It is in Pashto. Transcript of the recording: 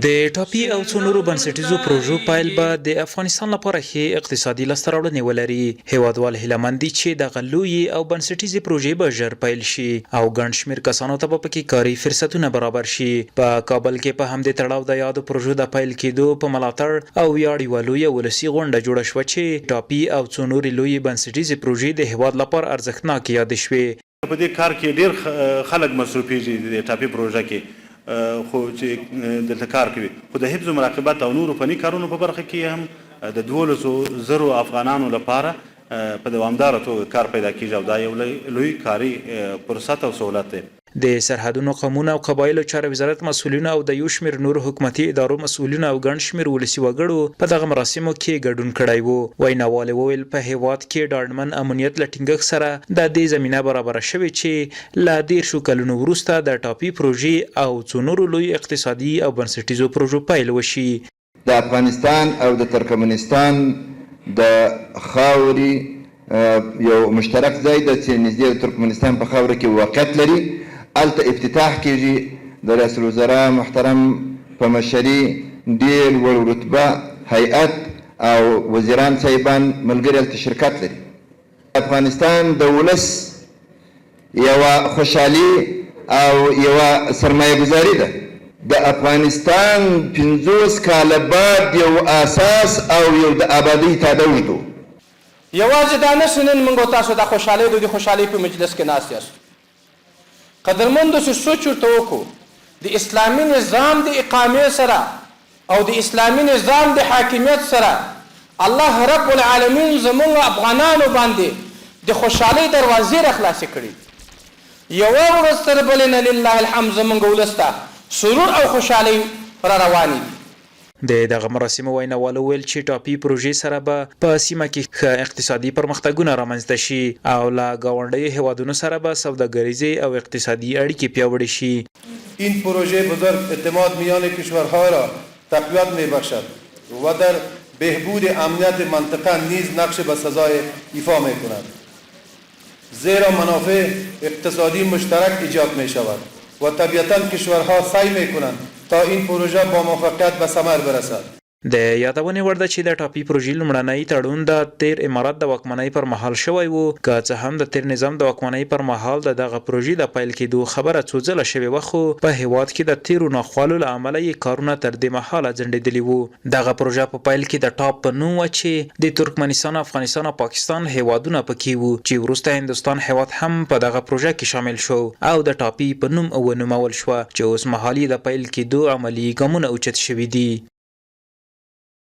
د ټاپي او څو نورو بنسټیزو پروژو پیل به د افغانستان لپاره ښې اقتصادي لاسته راوړنې ولري. هېوادوال هیله من دي چې دغه لویې او بنسټیزې پروژې به ژر پیل شي او ګڼ شمېر کسانو ته به پکې کاري فرصتونه برابر شي. په کابل کې په همدې تړاو د یادو پروژو د پیل کېدو په ملاتړ او ویاړ یوه لویه ولسي غونډه جوړه شوه چې ټاپي او څو نورې لویې بنسټیزې پروژې د هېواد لپاره ارزښتناکې یادې شوې. په دې کار کې ډېر خلک مصروفېږي، د دې ټاپي پروژه کې خو چې دلته کار کوي، خو د حفظ و مراقبت او نورو فني کارونو په برخه کې هم د دولسو زرو افغانانو لپاره په دوامداره توګه کار پیدا کېږي او دا یو لوی کاري فرصت او سهولت دی. د سرحدونو، قومونو او قبایلو چارو وزارت مسؤلینو او د یو شمېر نورو حکومتي ادارو مسؤلینو او ګڼ شمېر ولسي وګړو په دغه مراسمو کې ګډون کړی وو. ویناوالو وویل، په هېواد کې ډاډمن امنیت له ټینګښت سره د دې زمینه برابره شوې چې له دېرشو کلونو وروسته د ټاپي پروژې او څو نورو لویو اقتصادي او بنسټیزو پروژو پیل وشي. د افغانستان او د ترکمنستان د خاوري یو مشترک ځای ده چې نږدې د ترکمنستان په خاوره کې واقعیت لري هلته افتتاح کیږي د ریاست الوزرا محترم په مشري ډیر لوړ رتبه هیئت او وزیران صاحبان ملګري هلته شرکت لري. د افغانستان د ولس یوه خوشحالي او یوه سرمایه ګذاري ده. د افغانستان 50 کاله بعد یو اساس او یو د آبادۍ تاده اوږد و. یوازې دا نه چې نن موږ او تاسو د خوشحالۍ د خوشحالۍ په مجلس کې ناست یاست، قدرمندو چې سوچ ورته وکړو، د اسلامي نظام د اقامې سره او د اسلامي نظام د حاکمیت سره الله رب العالمین زمونږ افغانانو باندې د خوشحالۍ دروازې را خلاصې کړې دي. یوه ورځ تر بلې نه لله الحمد زمونږ ولس ته سرور او خوشحالۍ را روانې دي. د دغه مراسمو ویناوالو وویل چې ټاپي پروژې سره به په سیمه کې ښه اقتصادي پرمختګونه رامنځته شي او له ګاونډیو هېوادونو سره به سوداګریزې او اقتصادي اړیکې پیاوړې شي. این پروژه بزرگ اعتماد میان کشورها را تقویت میبخشد و در بهبود امنیت منطقه نیز نقش بسزای ایفا میکند زیرا منافع اقتصادی مشترک ایجاد میشود و طبیعتا کشورها سعی میکنند تا این پروژه با موفقیت به ثمر برسد. د یادونې وړ ده چې د ټاپي پروژې لومړنی تړون د تېر امارت د واکمنۍ پر مهال شوی و، که څه هم د تېر نظام د واکمنۍ پر مهال د دغه پروژې د پیل کېدو خبره څو ځله شوې وه، خو په هېواد کې د تېرو ناخوالو له امله یې کارونه تر دې مهاله ځنډېدلي وو. دغه پروژه په پیل کې د ټاپ په نوم وه چې د ترکمنستان، افغانستان او پاکستان هېوادونه په کې وو چې وروسته هندوستان هېواد هم په دغه پروژه کې شامل شو او د ټاپي په نوم ونومول شوه چې اوسمهال یې د پیل کېدو عملي ګامونه اوچت شوي دي.